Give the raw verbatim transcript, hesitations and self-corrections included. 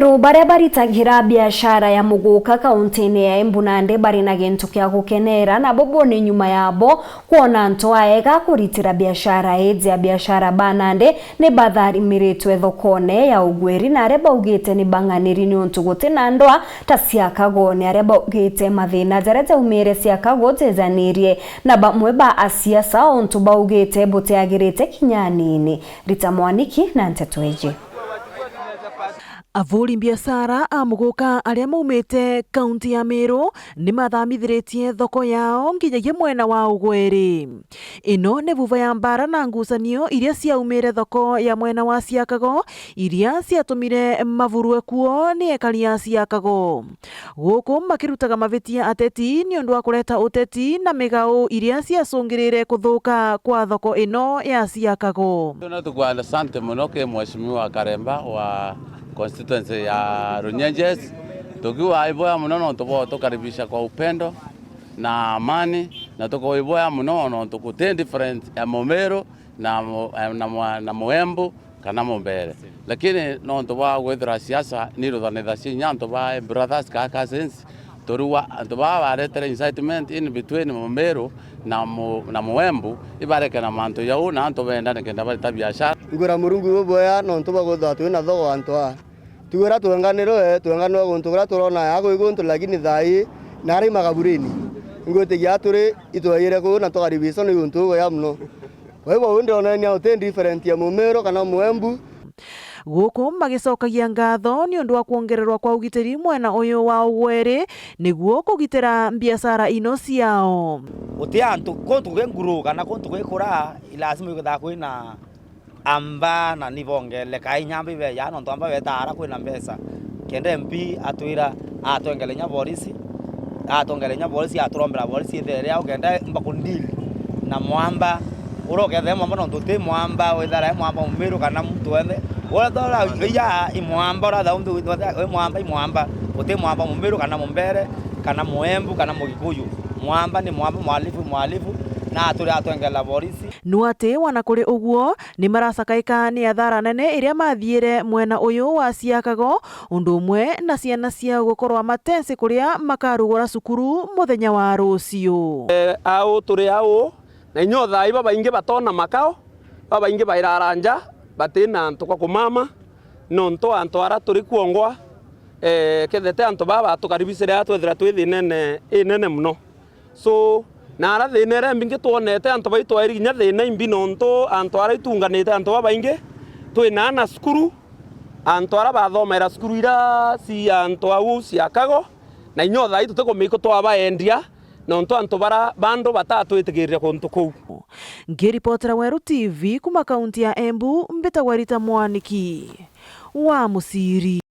Antu baria baritagira biashara ya muguka kauntine ya Embu nandi bari na gintu kia gukenera, na bubu ni nyuma yabo kwona antu aega kuritira biashara iji. Abiashara ba nandi ni batharimiritwe thokone ya Ugweri, na aria baugite ni bang'aniri niuntu guti na ndwaa ta cia Kago, ni aria baugite mathina jaria jaumire cia Kago jejanirie na bamwe ba asiasa, untu baugite butiagirite kinya anini. Rita Mwaniki na nteto iji. Avuri biashara a muguka aria maumite kaunti ya Meru ni mathamithiritie thoko yao nginyagia mwena wa Ugweri. Ino ni vuva ya mbara na ngucanio iria ciaumire thoko ya mwena wa Siakago, iria ciatumire mavurwe kuo ni ekari a Siakago. Guku makirutaga mavitia ateti ni undu wa kureta uteti na migau iria ciacungirire kuthuka kwa thoko ino ya Siakago. Tuna tukwenda asante muno ki Mheshimiwa Karemba wa constituency ya Runyenjes. Tukiwa iboya muno nontu bwa tukaribisha kwa upendo na amani, na tukoiboya muno nontu guti different ya Mumiru na mu-, na mu-, na Muembu kana Mumbere. Lakini nontu bwa gwithira siasa ni ruthanithagia inya antu ba brothers ka cousins, turua antu baa baretere incitement in between Mumiru na mu-, na Muembu, ibareke na mantu jau na antu bendane kenda barita biashara. Ngwira Murungu buboya nontu bwa kwithirwa twina thogo antu aa. Tigwira twenganirwe, twenganirwe guntu kuria turona ya gwi guntu, lakini thaa ii nari makaburini. Ngwitikia turi itwegire kuu na tukaribiswa ni guntu gukuya muno. Kwa hivyo, uu ndionania uti different ya Mumiru kana Muembu. Guku magicokagia ngatho ni undu wa kwongererwa kwa ugitiri mwena uyu wa Ugweri, niguo kugitira biashara ino ciao. Guti antu kuntu gwi nguru kana kuntu gwi kura, lazima gwithaa kwina amba na ni bongereka inya amba ibeja, nontu amba betaara kwina mbeca. Kenda M P atwira atwengere inya borisi, atwengere inya borisi, aturombera borisi ithere riao kenda mba kundili na mwamba. Uria ukethira mwamba nontu uti mwamba, withara i mwamba Mumiru kana muntu wenthe. Uria thora iya i mwamba, uria thaumbi withira i mwamba, i mwamba. Uti mwamba Mumiru kana Mumbere, kana Muembu, kana Mugikuyu. Mwamba ni mwamba, mwalifu, mwalifu, na atwira atwengera borisi. Nu ati wana kuri uguo, ni maracakaika ni athara nene iria mathiire mwena uyu wa Siakago, undu umwe na ciana ciao gukorwa matesi kuria makarugura cukuru muthenya wa ruciu. Eh, au turi au, na inya thaa ii babaingi batona makao, babaingi bairara nja, batina antu kwa kumama, nontu antu ara turi kuongwa, eh, kethete antu baa batukaribicire aa twethira twi thinene inene muno. So, na ara thina iria mbingi twonete, antu baitu twairi kinya thina imbi, nontu antu ara itunganite antu babaingi, twina na cukuru, antu ara bathomaira cukuru ira ci antu au cia Kago, na inya thaa ii tutikumenya iku twabaendia, nontu antu bara bandu batatwitikirire kuntu kuu. Ngiripotera Weru T V kuma kaunti ya Embu, mbitagwa Rita Mwaniki wa Muciri.